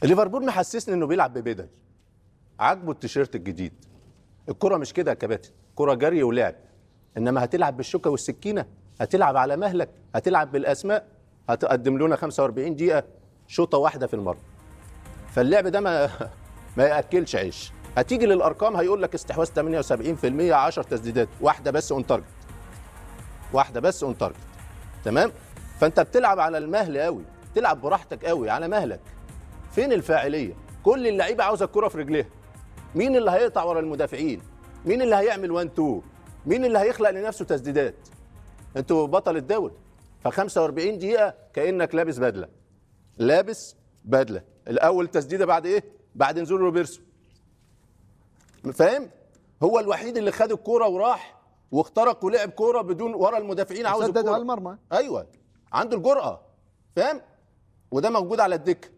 ليفربول محسسني انه بيلعب ببدل، عاجبه التيشيرت الجديد. الكره مش كده يا كباتن، كره جري ولعب، انما هتلعب بالشوكة والسكينة، هتلعب على مهلك، هتلعب بالاسماء، هتقدم لنا 45 دقيقة شوطه واحدة في المرمى. فاللعب ده ما ياكلش عيش. هتيجي للارقام هيقول لك استحواذ 78%، 10 تسديدات، واحدة بس on target، واحدة بس on target. تمام؟ فانت بتلعب على المهل قوي، تلعب براحتك قوي على مهلك. فين الفاعلية؟ كل اللعيبة عاوزه الكره في رجليها. مين اللي هيقطع ورا المدافعين؟ مين اللي هيعمل 1 2؟ مين اللي هيخلق لنفسه تسديدات؟ انتوا بطل الدوري. ف 45 دقيقة كانك لابس بدله. لابس بدله. الاول تسديده بعد ايه؟ بعد نزول روبرتسون. فاهم؟ هو الوحيد اللي خد الكورة وراح واخترق ولعب كورة بدون ورا المدافعين، عاوز سدد الكورة على المرمى. ايوه، عنده الجرأة، فاهم؟ وده موجود على الدكة.